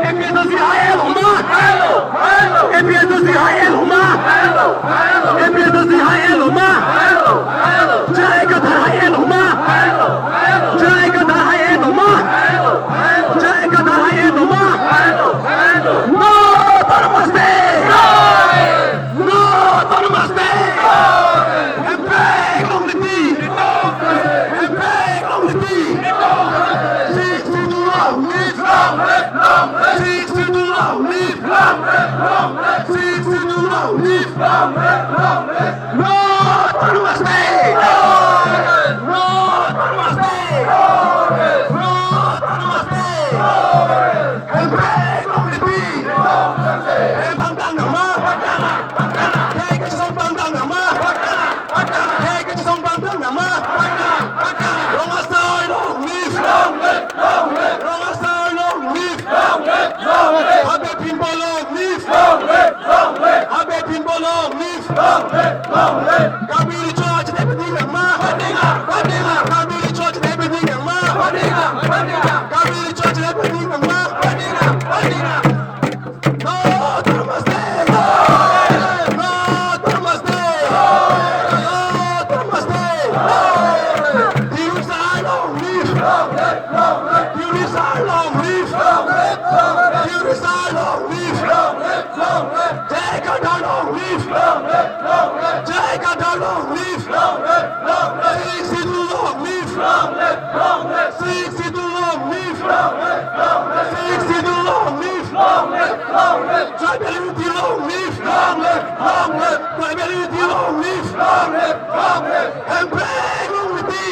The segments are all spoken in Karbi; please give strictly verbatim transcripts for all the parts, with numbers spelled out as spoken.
APHLC hai el homa. APHLC hai el homa. APHLC hai el homa. J I Kathar hai el homa. J I Kathar hai el homa. J I Kathar hai el homa. No autonomous state. No autonomous state. Hempek longle ti. Hempek longle ti. Sixth Schedule long live. Sixth Schedule long live. Sixth Schedule long live. No autonomous state. No autonomous state. No autonomous state. Hempek longle ti. Hempek pangtang nama. Hempek kesong pangtang nama. Hempek kesong pangtang nama. Rong Asar long live. Rong Asar long live. Habe Phimbo long live. Habe Phimbo long live. Karbi Recho achethepding nangma. Karbi Recho achethepding nangma. Karbi Recho achethepding nangma. No autonomous state. No autonomous state. No autonomous state. Tirusa long live. Tirusa long live. Tirusa long live. J I Kathar long live. J I Kathar long live. Sixth Schedule long live. Sixth Schedule long live. Sixth Schedule long live. Tribal unity long live. Tribal unity long live. Hempek longle ti.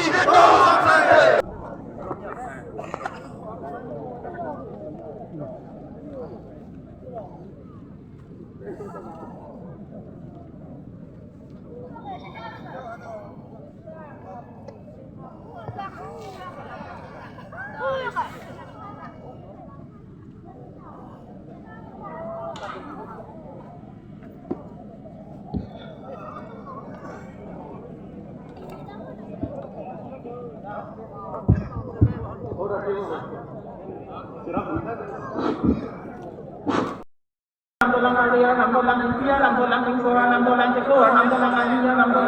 Namdolang Arya, namdolang India, namdolang India, namdolang India, namdolang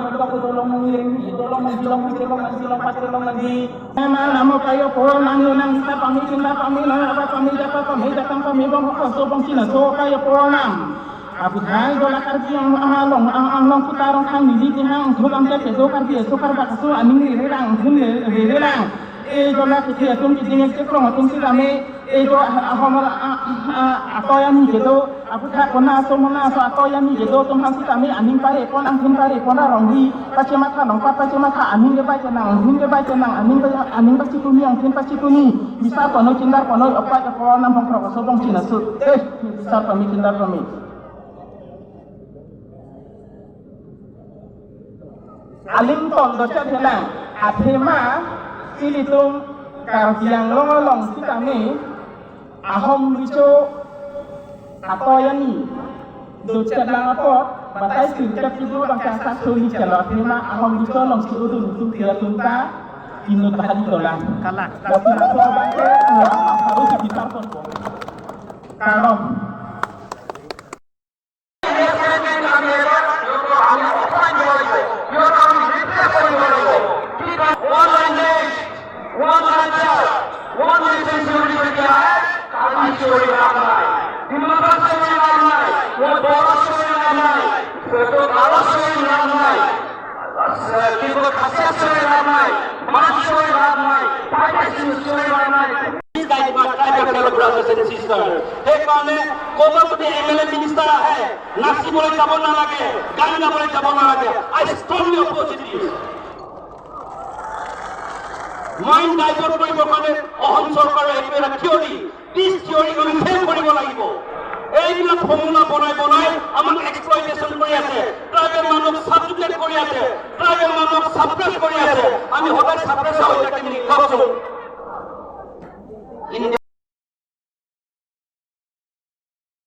Nang dok dolong nang yeng, dolong nang jilong, jilong nang jilong, pas jilong nang di. Ema namo kayo poro nang yo nang sita pami, cinta pami, nang apa pami, japa pami, jatang pami, bong koso bong cina so kayo poro nang. Aputhak dola Karbi ang, ang along, ang, ang along kuta rong khang nili kehang, thuk ang ke kedo Karbi, so Karbi kaso aning rere lang, thun rere lang. E dola kiti atum kiti ngek cekrong atum sitame, e do ahomar a, a, a, atoy ani kedo, aputhak kona so mona so atoy ani kedo atum han sitame, aning pare pon, angthin pare pon arong di, pachematha nong pa pachematha, aning kebai kenang, angthin kebai kenang, aning kebai, aning pachituni, angthin pachituni, bisar ponoi, chindar ponoi, opai ke poro nang bong krok so bong cina so. Eh, bisar pami, chindar pami. Aling tol dochot helang, athema ilitum Karbi Anglong along sitame ahom richo atoy ani dochot lang apot, batai sirkep kidu bangka sak soli chalo, athema ahom richo along si udun utu tia tunta inut bahari dolang. Kalang. Bangke, harus dipitar kon. Kalang. One language, one culture, one nation চুৰি কৰি দিয়া হে, কাৰ্বি চুৰি লাভ নাই, ডিমাচা চুৰি লাভ নাই, মই বড়ো চুৰি লাভ নাই, সেইটো গাৰো চুৰি লাভ নাই, কি কয়, খাচিয়া চুৰি লাভ নাই, মাছ চুৰি লাভ নাই, পাইপেচু চুৰি লাভ নাই। Guide my tribal fellow brothers and sisters। সেইকাৰণে ক'ৰবাত যদি এম এল এ মিনিষ্টাৰ আহে, নাচিবলৈ যাব নালাগে, গান গাবলৈ যাব নালাগে। I strongly oppose it। Mind divert কৰিবৰ কাৰণে অসম চৰকাৰৰ এইটো এটা থিয়ৰী, পিচ থিয়ৰী আমি ফেইল কৰিব লাগিব। এইবিলাক ফৰ্মুলা বনাই বনাই আমাক এক্সপ্লইটেশ্যন কৰি আছে, ট্ৰাইবেল মানুহক ছাবজুগেট কৰি আছে, ট্ৰাইবেল মানুহক ছাপ্ৰেছ কৰি